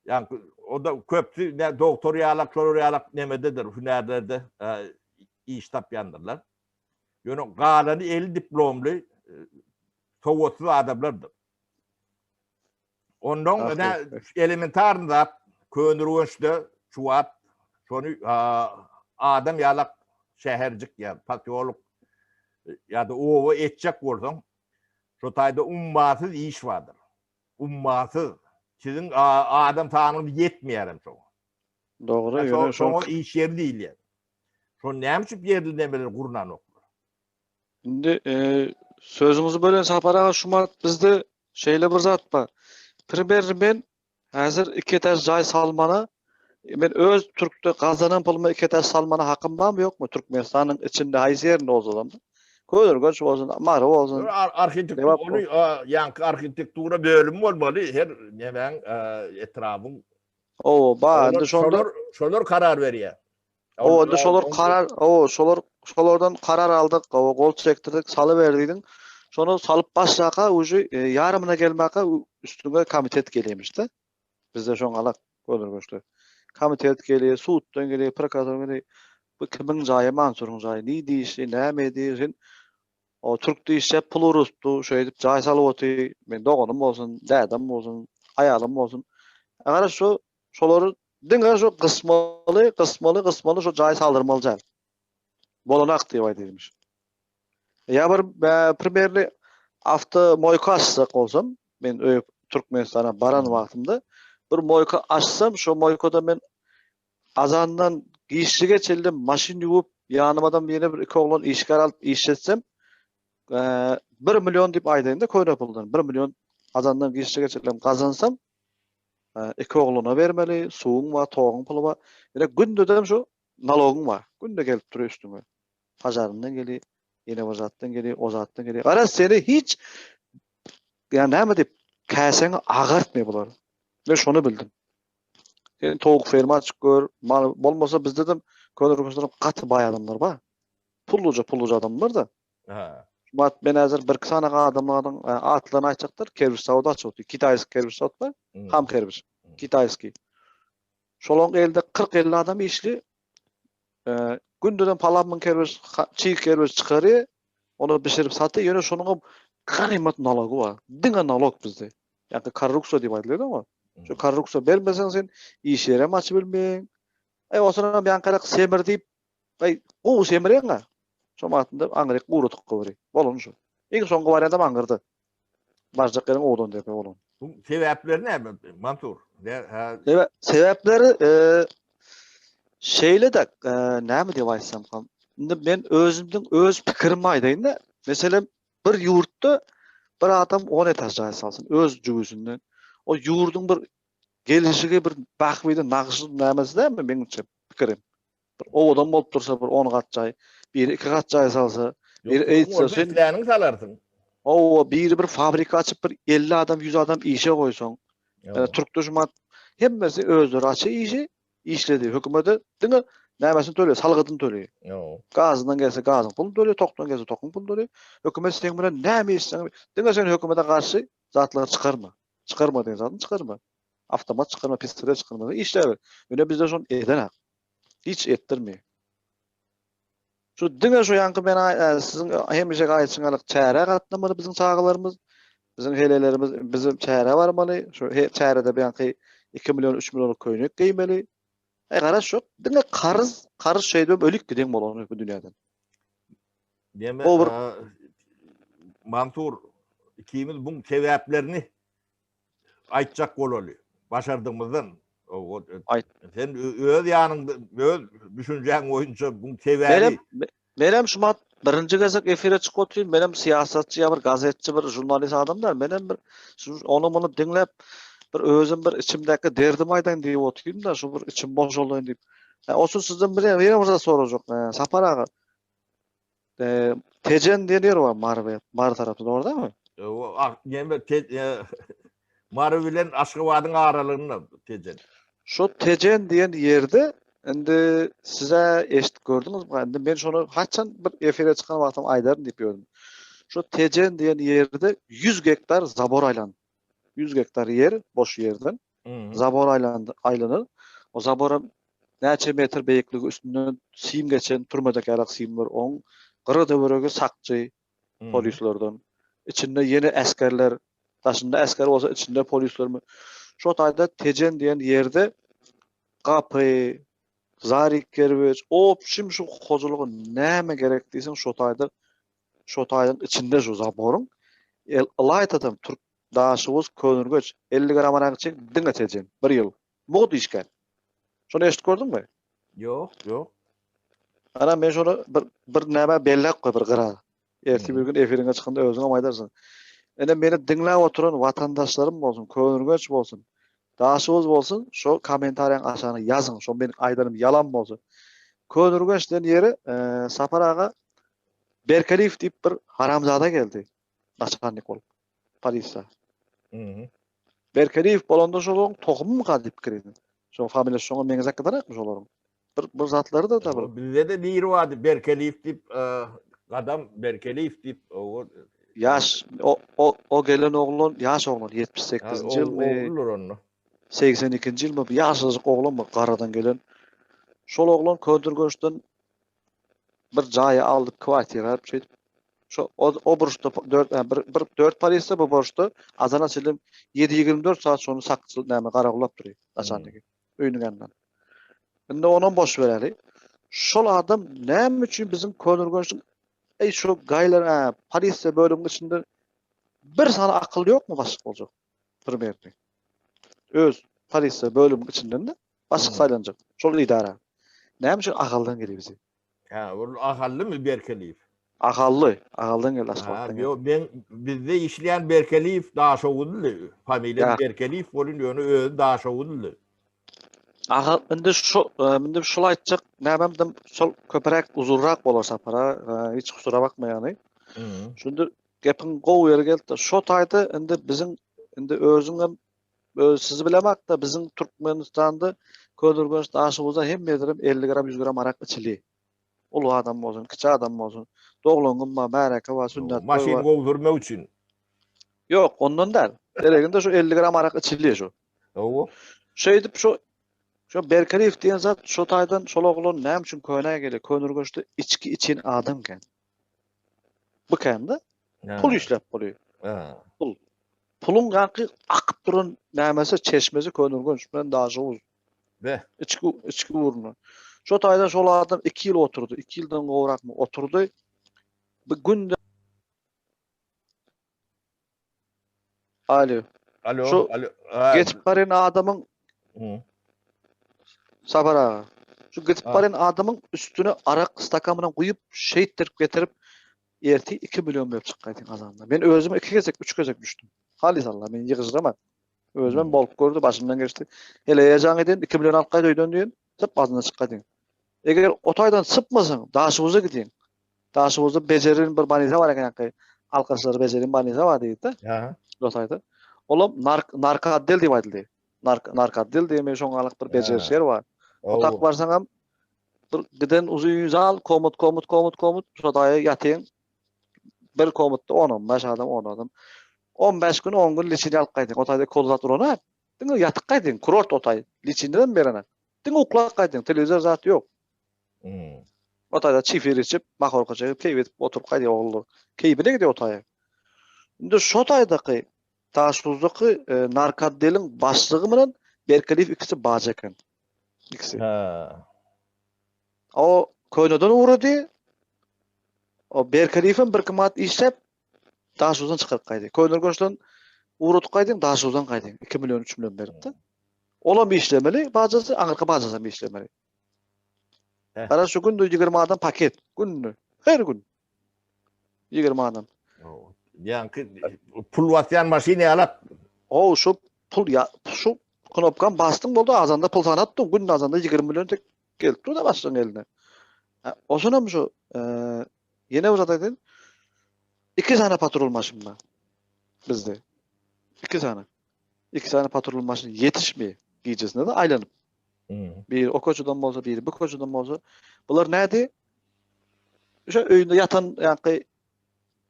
Ýa o da köpsi ne doktor ýalak, şolar ýalak nemededir, hünärlerde iş tapýandyrlar. Ýöne galany eli diplomly sowatsyz adamlardyr. Ondan ne elementar zat Köneürgençde şu wagt şony adam ýalak şäherjik ýa posýolok ýa-da oba etjek bolsaň şo taýda ummasyz iş bardyr. Ummasyz. Siziň adam sanyňyz ýetmeýär hem şoňa. Dogry, ýöne şoňa iş ýeri diýilýär. Şony näme üçin ýerli nemeler gurnanoklar? Indi e, sözüňizi bölen Sapar aga şu bizde. Şeýle bir zat bar. Primerno men häzir iki etaž jaý salmana men öz türkde gazanan puluma iki etaž salmana hakym barmy ýokmy? Türkmenistanyň içinde haýsy ýerinde bolsadam. Köneürgenç bolsun, Mary bolsun. Arhitektura ony ýaňky arhitektura bölümi bolmaly her nemäň etrabyň. Owa, bar indi şonda. Şolar şolar karar berýär. Owa, indi şolar karar, owa, şolar şolardan karar aldyk, owa, gol çekdirdik, salyber diýdiň. Şony salyp başlaka uje e, ýarymyna gelmäkä üstüňe komitet gelýärmiş-de. Bizde şoň alak Köneürgençde. Komitet gelýär, suddan gelýär, prokuratura gelýär. Bu kimiň jaýy, Mansuryň jaýy, ni diýişli, näme edýär, sen o türk diýişse pul urupdy, şeýdip jaý salyp otyr, men doganym bolsun, dädem bolsun, aýalym bolsun. Gara şu şolary diňe şu gysmaly, gysmaly, gysmaly şu jaý saldyrmaly däl. Bolanak diýip aýdylmyş. Ýa bir primerli awto moýka açsak bolsam, men öý Türkmenistana baran wagtymda bir moýka açsam, şo moýkada men Azandan giçlige çenli maşyn ýuwup, ýanymadam ýene bir iki oglan işgär alyp işletsem, bir million diýip aýdaýyn-da köne puldan, bir million azandan giçlige çenli gazansam, iki oglana bermeli, suwuň bar, toguň puly bar. Ýene gündedem şu nalogyň bar. Günde gelip durýar üstüňe. Pažaryndan gelýär, ýene bir zatdan gelýär, o zatdan gelýär. Garaz seni hiç ýa näme diýip, käsäňi agartmaýar bular. Men şony bildim. Sen towuk ferma açyp gör, mal bolmasa bizde de Köneürgençde gaty baý adamlar bar. Pulluja pulluja adamlar da. Ha. Mat men häzir bir iki sany adamlaryň e, atlaryny aýtjakdyr. Kerpiç zawody açyp otyr. Kitaýski kerpiç zawod bar. Hmm. Ham kerpiç. Kitaýski. Şolaryň elde 40-50 adam işli. E, gündeden palan kerpiç, çig kerpiç çykarýar. Ony bişirip satýar. Ýöne şonuň hem ganymat nalogy bar. Diňe nalog bizde. Ýa-da korrupsiýa diýip aýdylýar oňa. Şu korrupsiýa bermeseň sen iş ýerem açyp bilmeýäň. Eý, oturan ýaňkarak semir diýip, eý, gowy semirýäň-ä. Şo wagtynda aňryk guradyk gowry. Bolany şu. Iň soňky wariantam aňyrda. Barjak ýeriň owadan depe bolan. Bu sebäpleri näme, Mansur? Ne, sebäpleri e, şeýle-de, e, näme diýip aýtsamkam. Indi men özümden öz pikirimi aýdaýyn-da. Meselem, Bir ýurtda bir adam on etaž jaý salsyn öz jübüsinden. O ýurduň bir gelişigi bir bähbidi nagyşy nämesi dälmi meňçe pikirim. Bir owadan bolup dursa bir on gat jaý, biri iki gat jaý salsa, biri eýtse sen isläniňi salarsyň. Hawa, biri bir fabrika açyp bir 50 adam, 100 adam işe goýsaň. Türkde şu hemmesi özleri açy işi, Işledi. Hökümete diňe nämesini töleýär? Salgydyny töleýär. Ýok. Gazyndan gelse gazyň puluny töleýär, tokdan gelse tokuň puluny töleýär. Hökümet seň bilen näme işseň, diňe sen hökümete garşy zatlary çykarma. Çykarma diýen zadyny çykarma. Awtomat çykarma, pistolet çykarma, işläber. Ýöne bizde şony edenak. Hiç etdirmeýär. Şu diňe şu ýaňky men siziň hemişe aýtşyň ýaly çärä gatnamaly biziň çagalarymyz, biziň helelerimiz bizim çärä barmaly. Şu çärede bu ýaňky 2 million, 3 millionlyk köýnek geýmeli. Eý garaş şok, diňe karz, karz şeýdibem ölüp giden bolany bu dünýäden. Deme, o bir Mansur ikimiz buň sebäplerini aýtjak bolaly. Başardygymyzdan. Aýt. Sen öz ýanyňda, öz düşünjäň boýunça buň sebäbi. Menem, menem şu mat birinji gezek efire çykyp otyryn. Menem syýasatçy ýa bir gazetçi, bir žurnalist adam däl. Menem bir şu ony muny diňläp bir özüm bir içimdäki derdimi aýdaýyn diýip otyryn-da, şu bir içim boşaldaýyn diýip. Osun sizden bir ýene bir zat sorajak. Sapar aga. Tejen diýen ýer bar Mary, Mary tarapda dogry dälmi? Ah, näme Mary bilen Aşgabadyň aralygynda Tejen. Şu Tejen diýen ýerde indi size eşidip gördüňizmi? Indi men şony haçan bir efire çykan wagtym aýdaryn diýip ýördüm. Şu Tejen diýen ýerde 100 gektar zabor aýlandy. 100 gektar ýer, boş ýerden zabor aýlandy, aýlanyr. O zabora näçe metr beýikligi üstünden sim geçen türmedeki ýalak simler, oň gyra töweregi sakçy polislerden. Içinde ýene esgerler, daşynda esger bolsa içinde polisler. Şo taýda Tejen diýen ýerde gapy, zarik kerweç, opşim şu hojalyga näme gerek diýseň şo taýda şo taýyň içinde şu zaboryň el ylaýtadam türk Daşoguz Köneürgenç 50 gram arak içen diňe Tejen bir ýyl mugt işgär şony eşidip gördüňmi? Ýok ýok. Ana men şony bir bir näme belläp goý bir gyra. Ertir bir gün efiriňe çykanda özüňem aýdarsyň. Ine meni diňläp oturan watandaşlarym bolsun, Köneürgenç bolsun, Daşoguz bolsun, şo kommentariýaň aşagyna ýazyň, şo meniň aýdanym ýalan bolsa. Köneürgenç diýen ýere Sapar aga Berkeliýew diýip bir haramzada geldi. Naçalnik bolup. Polisiýa. Berkeliýew bolanda şolaryň tohumymyka diýip pikir edin. Şo familiýasy şoňa meňzäp gideräkmi şolaryň? Bir bir zatlary da da bir. Bizde de biri bardy Berkeliýew diýip, Gadam Berkeliýew diýip, o Ýaş o o o gelen oglan ýaş oglan 78-nji ýylmy? Oguldyr onda. 82-nji ýylmy bir ýaşajyk oglan bir garadan gelen. Şol oglan Köndürgençden bir jaýy aldyp kwartira alyp şeýdip şo o, o burçda 4 bir, bir 4 polisiýa bu burçda azana çenli 7-24 saat şony sakçy näme garawullap durýar naçalnigi öýüniň ýanyndan. Indi onam boş bereli. Şol adam näme üçin biziň Köneürgençiň eý şu gaýlar hä, polisiýa bölüminiň içinde bir sany akyl ýokmy başlyk boljak? Primerni. Öz polisiýa bölüminiň içinden de başlyk hmm. saýlanjak. Şol idara. Näme üçin Ahaldan gelýär bizi? Hä, ol Ahallymy Berkeliýew? Ahally, Ahaldan geldi Aşgabatdan. Ýok, men bizde işleýän Berkeliýew Daşoguzly. Familiýasy Berkeliýew bolun, ýöne özi Daşoguzly. Aha, indi şu, e, indi şul aýtjak nämemdim, şol köpräk uzunrak bolar sapara, e, hiç kusura bakma ýagny. Şunda gepiň gowy ýeri geldi. Şo taýda indi biziň indi özüň hem öz sizi bilemakda biziň Türkmenistanda Köneürgenç Daşoguzda hemme ýerden 50 gram 100 gram arak içilýär. Uly adam bolsun, kiçi adam bolsun, doglan gün bar, märeke bar, sünnet toý bar. Maşyn gowy sürmek üçin. Ýok, ondan däl. Dereginde şu 50 gram arak içilýär şu. Hawa. Şeýdip şu şu Berkeliýew diýen zat şu taýdan şol oglan näme üçin könä gelýär? Köneürgençde içki içen adam kän. Bu kände pul işläp bolýar. Pul. Puluň ýaňky akyp duran nämesi, çeşmesi Köneürgenç bilen Daşoguz. Be. Içki içki ugruna. Şo taýdan şol adam 2 ýyl oturdy. 2 ýyldan gowrakmy oturdy. Bir günde Alo. Alo, Şu alo. geçip barýan adamyň Sapar aga. Şu gidip barýan adamyň üstüne arak stakan bilen guýup, şeýtdirip getirip, ertir 2 million berip çykgaýdyň azanda. Men özüm 2 gezek, 3 gezek düşdüm. Halys Allah, men ýygyjyraman. Özümem bolup gördi, başymdan geçdi. Heleýe jaň edin, 2 million alyp gaýt öýden diýen, syp azyndan çykgaýdyň. Eger o taýdan sypmasaň, Daşoguz'a gidýäň. Daşoguzda bejerin bir banisa bar eken ýaňky alkaşlary bejerin banisa bar diýdi. Aha. Şo taýda. Olam nark narkootdel diýip aýdyldy. Nark narkootdel diýme şoň galyk bir bejeriş ýer bar. O tak barsaňam bir giden uzyn zal komut komut komut komut şo taýa ýatyň. Bir komutda 10 15 adam 10 adam. 15 gün 10 gün liçini alyp gaýdyň. O taýda kol zat urana. Diňe ýatyp gaýdyň. Kurort o taý. Liçiniden berene. Diňe uklap gaýdyň. Telewizor zat ýok. Hmm. O taýda çifir içip, mahorka çekip, keýp edip oturyp gaýdýar ogullar. Keýpine gidýär o taýa. Indi şo taýdaky Daşoguzdaky e, narkootdeliň başlygy bilen Berkeliýew ikisi bajy eken. İkisi. Ha. O köneden ugrady. O Berkeliýew hem bir kimat işläp Daşoguzdan çykaryp gaýdy. Köneürgençden ugradyp gaýdyň, Daşoguzdan gaýdyň. 2 million, 3 million beripdi. Olam işlemeli, bajasy, aňyrky bajasy hem işlemeli. Gara şu günde 20 adam paket. Günde. Her gün. 20 adam. Ýaňky pul basýan maşyn ýalak. O şu pul ya şu knopkan basdyň boldy azanda pul sanap dur. Günde azanda 20 million tek gelip dur da başlygyň eline. Osunam şu e, ýene bir zat aýdaýyn. Iki sany patrul maşyn bar. Bizde. Iki sany. Iki sany patrul maşyn ýetişmeýär. Gijesine de aýlanyp. Biri o köçeden bolsa, biri bu köçeden bolsa. Bular nädi? Şu öýünde ýatan ýaňky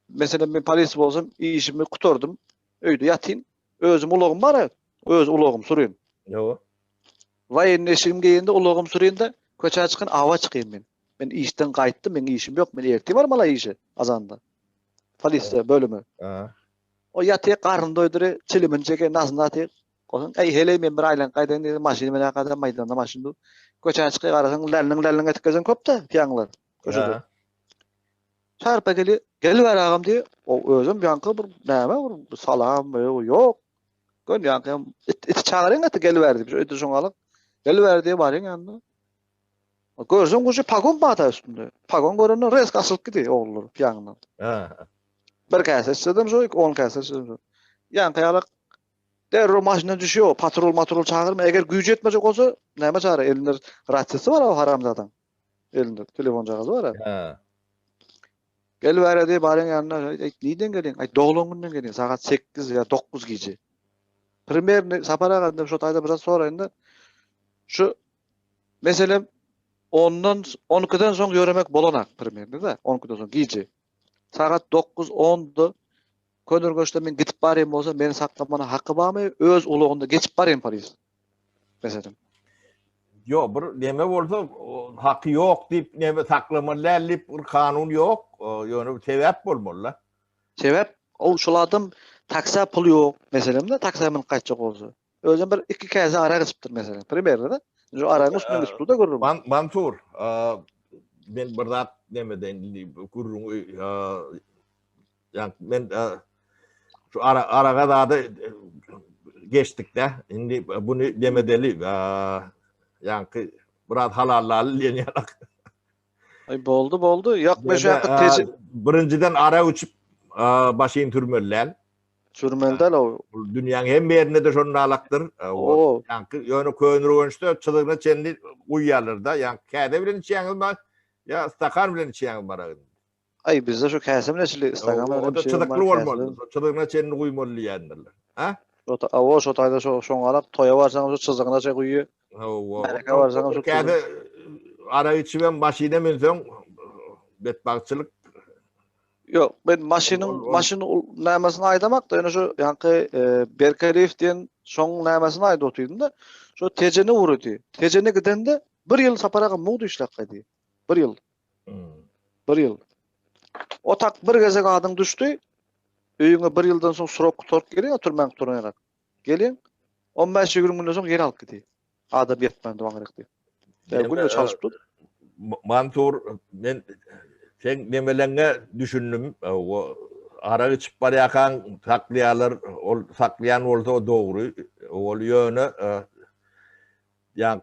meselem men polis bolsam işimi gutardym. Öýde ýatyn. Özüm ulagym bar, öz ulagym sürýän. Ýok. Waýenni eşigim geýende ulagym sürýän-de köçä çykyn, awa çykyn men. Men işden gaýtdym, meň işim ýok, men ertir barmaly işe azanda. Polisiýa bölümi. O ýatyr, garnyny doýduryr, çilimini çeker, nasyny atyr. Onsoň, Äý, heleý, men bir aýlanyp gaýdaýyn diýdi, maşyny bilen akadam, maýdanda maşyn dur. Köçä çykyp garasaň, lälliň-lälliň edip gezen köp-dä, piýaňlar köçede. Çarpa gelýär, Gel bäri agam diýýär. O özem ýaňky bir näme bir salam ýok. Gön ýaňky hem it, iti çagyryň eti gel bäri diýip, şu öýde şoňa alyp, gel bäri diýip barýan ýanyna. Görseň guşy pagon bar-da üstünde. Pagon görende resk asylyp gidýär ogullar piýaňdan. Ha. Bir käse içsem şo, 10 käse içsem şo. Ýaňky ýalak derrew maşyndan düşýär, patrul matrul çagyrma. Eger güýji ýetmejek bolsa, näme çäre? Elinde rasiýasy bar o haramzadaň. Elinde telefonjagazy bar. Ha. Gel bäre diý, baryň ýanyna, aýt, nirden gelýäň? Aýt, doglan günden gelýän, sagat 8 ýa 9 gije. Primerni Sapar aga diýip şo taýda biraz soraýyn-da. Şu meselem ondan 12-den soň ýöremek bolanak primerni da, 12-den soň gije. Sagat 9 10-da Köneürgençde men gidip barýan bolsa, meni saklamana haky barmy? Öz ulagynda geçip barýan polis. Meselem. Ýok, bir neme bolsa haky ýok diýip neme saklamaly däl diýip bir kanun ýok. Ýöne bir sebäp bolmaly-da. Sebäp ol şol adam taksa pul ýok meselem-de taksa münüp gaýtjak bolsa. Özem bir iki käse arak içipdir meselem. Primerno-da. Şu aragyň üstünden geçip dur-da gürrüň. Man Mansur, men bir zat neme deýin indi gürrüňi ýa men şu ara araga zady geçdik-de. Indi buny demedeli ýaňky biraz halallaly diýen ýalak. Aý boldy boldy. Ýok men şu ýaky teji Birinjiden arak içip başyny sürmeli däl. Sürmeli däl o. Dünýäň hemme ýerinde-de şonda alakdyr. O. Ýaňky ýöne Köneürgençde çyzygyna çenli guýýarlar-da. Ýaňky käse bilen içýäňizmi ýa stakan bilen içýäňizmi aragy? Aý bizde şu käse bilen içilýär, stakan bilen O-da çyzykly bolmaly. Çyzygyna çenli guýmaly diýýändirler. Ha? Awa şo taýda şo şoňalak toýa barsaň şu çyzygyna çenli guýýar. Hawa. Märeke barsaň şu käse arak içibem maşyna münseň betbagtçylyk. Ýok, men maşynyň maşyn nämesini aýdamak-da, ýöne şu ýaňky e, Berkeliýew diýen şoň nämesini aýdyp otyrdym-da. Şo Tejene ugrady. Tejene gidende bir ýyl Sapar aga mugt işläp gaýdy. Bir ýyl. Hmm. Bir ýyl. O tak bir gezek adyň düşdi. Öýüňe bir ýyldan soň srok gutaryp gelýär, türmäň gutaran ýarak. Gelin, 15-20 günden soň ýene alyp gidýär. Adam ýetmän duran gerek diýip. Ýa günde çalşyp dur. Mansur, men sen nemeleňe düşündim. O arak içip barýarkaň saklaýarlar, ol saklaýan bolsa o dogry. Ol ýöne ýa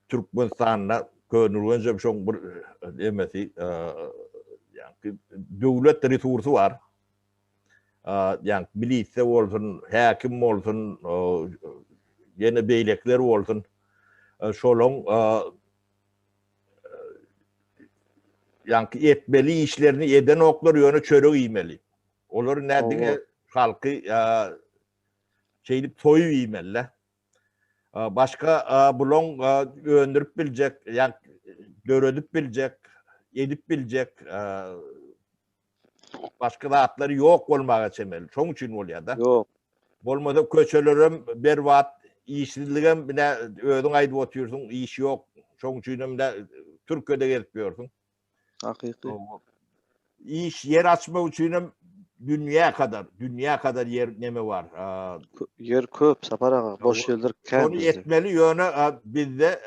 Türkmenistanda Köneürgenjem şoň bir nemesi, ýa döwlet resursy bar. Ýa milisiýa bolsun, häkim bolsun, ýene beýlekiler bolsun, şolaň ýaňky etmeli işlerini edenoklar, ýöne çörek iýmeli. Olar nä diňe halky şeýdip soýup iýmeli-de. Başga bulaň öndürip biljek, ýa döredip biljek, edip biljek Başga zatlary ýok bolmaga çemeli. Şoň üçin bolýar-da. Ýok. Bolmasa köçelerem berbat, işsizligem ine özüň aýdyp otyrsyň, iş ýok. Şoň üçinem ine Türkiýede gezip ýörsüň. Hakyky. Iş ýer açmak üçinem dünýä kadar, dünýä kadar ýer neme bar. Ýer köp Sapar aga, boş ýerler kän Şony etmeli ýöne bizde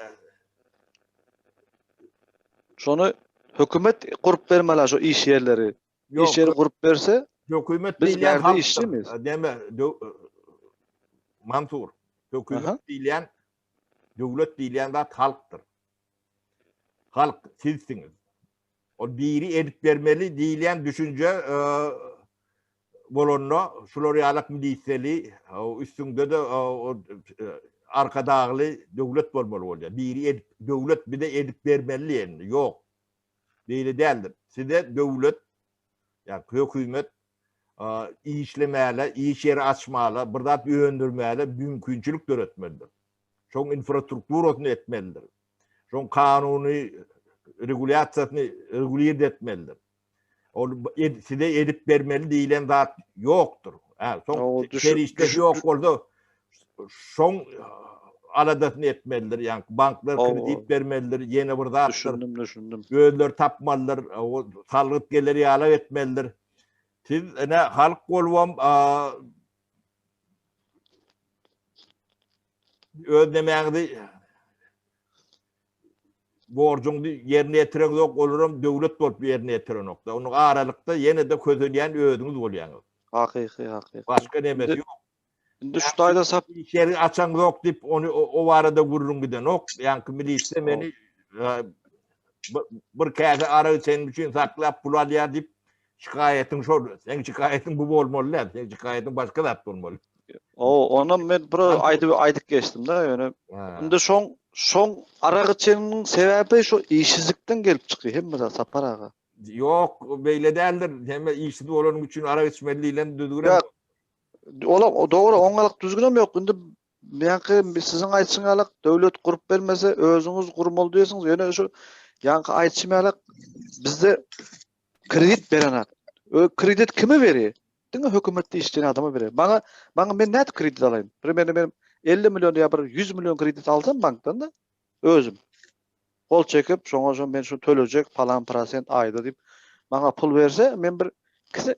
Şony hökümet gurup bermeli şu iş ýerleri. Iş ýeri gurup berse, hökümet biz diýilýän bärde işçimiz. Deme, Mansur, hökümet diýilýän döwlet diýilýän zat halkdyr. Halk sizsiňiz. Ol biri edip bermeli diýilýän düşünje bolanda şular ýalak miliseli, üstüňde-de arkadagly döwlet bolmaly bolýar. Biri edip, döwlet bize edip bermeli diýende, ýok. Beýle däldir. Size döwlet, ýa hökümet işlemäle, iş ýeri açmala, bir zat öndürmäle mümkinçilik döretmelidir. Şoň infrastrukturasyny etmelidir. Şoň kanuny regulýasiýasyny regulird etmelidir. Ol size edip bermeli diýlen zat ýokdur. Hä, soň serişdesi ýok bolsa şoň aladasyny etmelidir. Ýa banklar kredit bermelidir, ýene bir zatdyr. Düşündim, düşündim. Özleri tapmalydyr, salgyt geler ýaly etmelidir. Siz ine halk bolubam öz nemäňizi borjuňy ýerine ýetireňzok, olaram döwlet bolup ýerine ýetirenokda. Onuň aralykda ýene-de kösenýän özüňiz bolýaňyz. Hakyky, hakyky. Başga nemesi ýok. Indi şu taýda sap iş ýeri açaňzok diýip, ony o barada gürrüň gidenok. Ýaňky milisiýa meni bir käse arak içenim üçin saklap pul alýar diýip. Şikaýatyň şol, seň şikaýatyň bu bolmaly däl, seň şikaýatyň başga zat bolmaly. O, onam men bir aýdyp aýdyp geçdim da, ýöne indi şoň şoň arak içeniniň sebäbi şu işsizlikden gelip çykýar hemme zat Sapar aga. Ýok, beýle däldir. Hemme işsiz bolanyň üçin arak içmeli diýlen düzgün. Ýok. Ola dogry, oňalyk düzgünem ýok. Indi Ýaňky siziň aýtşyň ýalak döwlet gurup bermese özüňiz gurmaly diýesiňiz. Ýöne şu ýaňky aýtşym ýalak bizde kredit berenak. Ö kredit kime berýär? Diňe hökümetde işleýän adama berýär. Maňa maňa men nädip kredit alaýyn? Bir men men 50 million ýa bir 100 million kredit alsam bankdan da özüm gol çekip şoňa şo men şu tölejek palan prosent aýda diýip maňa pul berse men bir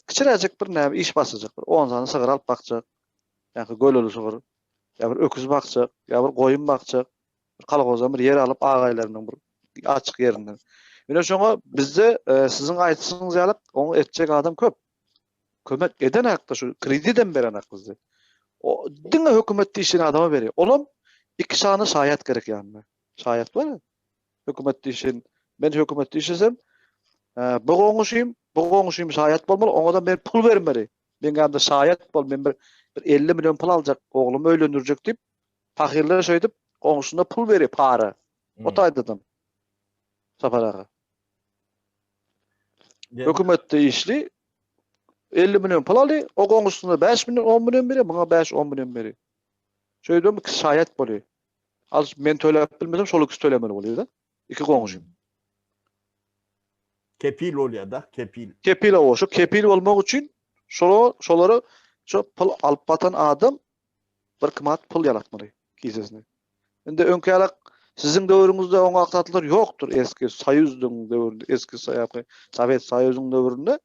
kiçiräjik bir näme iş başlajak bir 10 sany sygyr alyp bakjak Ýa-da göleli sygyr, ýa bir öküz bakjak, ýa bir goýun bakjak, bir kolhozdan bir ýer alyp agaýlarynyň bir açyk ýerinden. Ýöne şoňa bizde e, siziň aýtsyňyz ýaly oňa etjek adam köp. Kömek eden hakda şu kredidem beren hak bizde. O diňe hökümetde işleýän adama berýär. Olam iki sany şaýat gerek ýanyna. Şaýat bar. Hökümetde işleýän. Men hökümetde işlesem, e, bu goňşym, bu goňşym şaýat bolmaly, oňa da men pul bermeli. Men ýanymda şaýat bol, men bir bir 50 million pul aljak, oglumy öýlendirjek diýip, pahyrlar şeýdip goňşusyna pul berýär, para. O hmm. taýdadan. Sapar aga. Hökümetde işli 50 million pul alýar, o goňşusyna 5 million, 10 million berýär, muňa 5-10 million berýär. Şeýdip ikisi şaýat bolýar. Al men töläp bilmesem, şol ikisi tölemeli bolýar-da. Iki goňşym. Kepil bolýar-da, kepil. Kepil o, şu kepil bolmak üçin şola şolara şu pul alyp batan adam bir kimat pul ýalatmaly kisesine. Indi öňki ýalak siziň döwrüňizde oňa aksatlar ýokdur eski soýuzdyň döwründe, eski soýaky Sowet Soýuzyň döwründe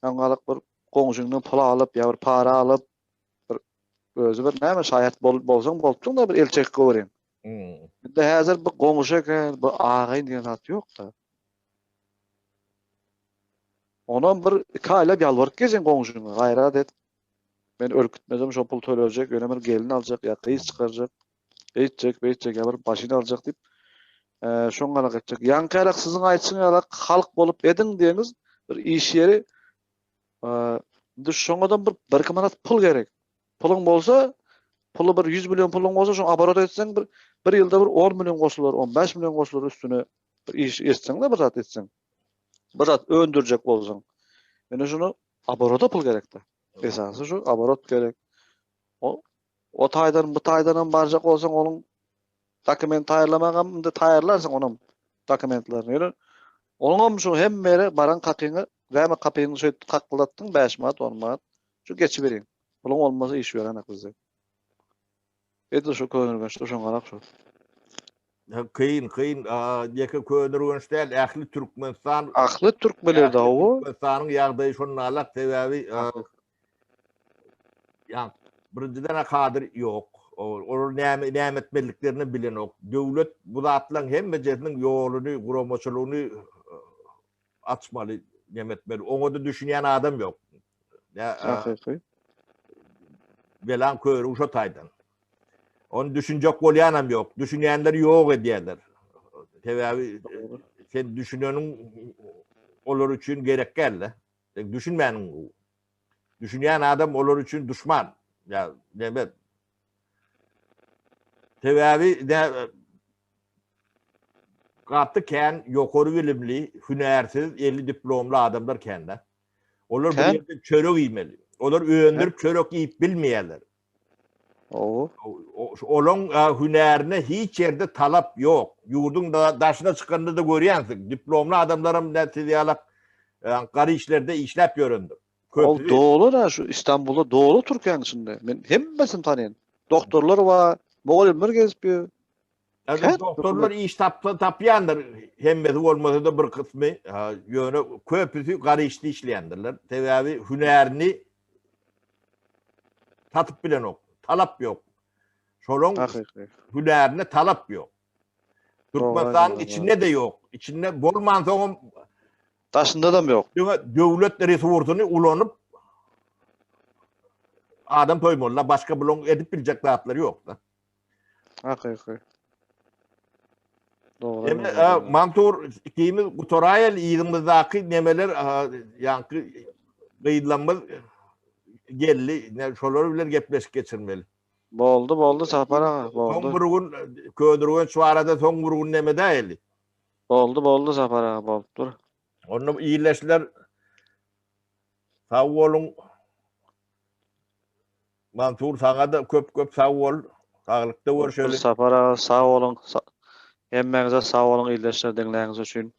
öňňalak bir goňşyňdan pul alyp ýa bir para alyp bir özi bir näme şaýat bol, bolsaň bolupdyň da bir el çekip goýbereň. Hmm. Indi häzir bu goňşy eken, bu agaýyn diýen zat ýok-da. Onam bir iki aýlap ýalbaryp gezin goňşyňa, gaýrat et. Men ölüp gitmesem şo pul tölejek, ýöne bir gelin aljak ýa gyz çykarjak, eýtjek, beýtjek ýa bir maşyn aljak diýip, şoň galak etjek. Ýaňky ýalak siziň aýtşyň ýalak halk bolup ediň diýeňiz bir iş ýeri, indi şoňadam bir birki manat pul gerek. Puluň bolsa, puly bir 100 million puluň bolsa, şoň oborot etseň bir bir ýylda bir 10 million goşular, 15 million goşular üstüne bir iş etseň-de bir zat etseň. Bir zat öndürjek bolsaň. Ýöne şunu oboroda pul gerekde. Esasy şu oborot gerek. O o taýdan bu taýdan hem barjak bolsaň onuň dokument taýýarlamagam indi taýýarlarsyň onuň dokumentlerini. Ýöne onuň hem şu hemme ýere baran kakyňy, näme kapyňy şeýdip kakyldatdyň 5 manat, 10 manat. Şu geçiberiň. Puluň bolmasa iş berenek bizde. Edil şu Köneürgençde şoňarak şu. Kyn, kyn, ýeke Köneürgenç däl, ähli Türkmenistan. Ähli türkmenlerde hawa. Türkmenistanyň ýagdaýy şonalak, sebäbi ýa birinjiden kadyr ýok. Olar näme näme etmeliliklerini bilenok. Döwlet bu zatlaryň hemmejesiniň ýoluny, guramaçylygyny açmaly, neme etmeli. Oňa-da düşünýän adam ýok. Hakyky. Belaň körügi şo taýdan. Ony düşünjek bolýanam ýok. Düşünýänleri ýok edýärler. Sebäbi sen düşüneniň olar üçin gerek däl-de. Sen düşünmäniň gowy. Düşünýän adam olar üçin duşman. Ýa neme? Sebäbi gaty kän ýokary bilimli, hünärsiz, eli diplomly adamlar kän-de. Olar bir ýerde çörek iýmeli. Olar öndürip çörek iýip bilmeýärler. Owo. Olaň hünärine hiç ýerde talap ýok. Ýurduň daşyna çykanda-da görýänsiň. Diplomly adamlaram ne siz ýalak gara işlerde işläp ýörendir. Ol doly da şu Istanbulda doly Türkiýäniň içinde. Men hemmesini tanýan. Doktorlar bar, mugallymlar gezip ýör. Ýa doktorlar iş tapsa tapýandyr. Hemmesi bolmasa-da bir kysmy, ýöne köpüsi gara işde işleýändirler. Sebäbi hünärini satyp bilenok. Talap ýok. Şolaň hünärine talap ýok. Türkmenistanyň içinde-de ýok. Içinde bolmansoňam daşynda-da ýok. Diňe döwlet resursyny ulanyp adam toýmalylar. Başga bulaň edip biljek zatlary ýok-da. Hakyky. Dogry. Eme, Mansur ikimiz gutaraýaly yzymyzdaky nemeler ýaňky. Gyzlarymyz geldi. Ne şolar bilen gepleşik geçirmeli. Boldy, boldy Sapar aga, Soň boldy. bir gün Köneürgenç barada soň bir gün neme däli. Boldy, boldy Sapar aga, bolupdyr. Onda iýleşler sag boluň. Mansur saňa-da köp köp sag bol. Saglykda görşeli. Sapar aga sag boluň. Hemmäňize sag boluň ildeşler diňläniňiz üçin.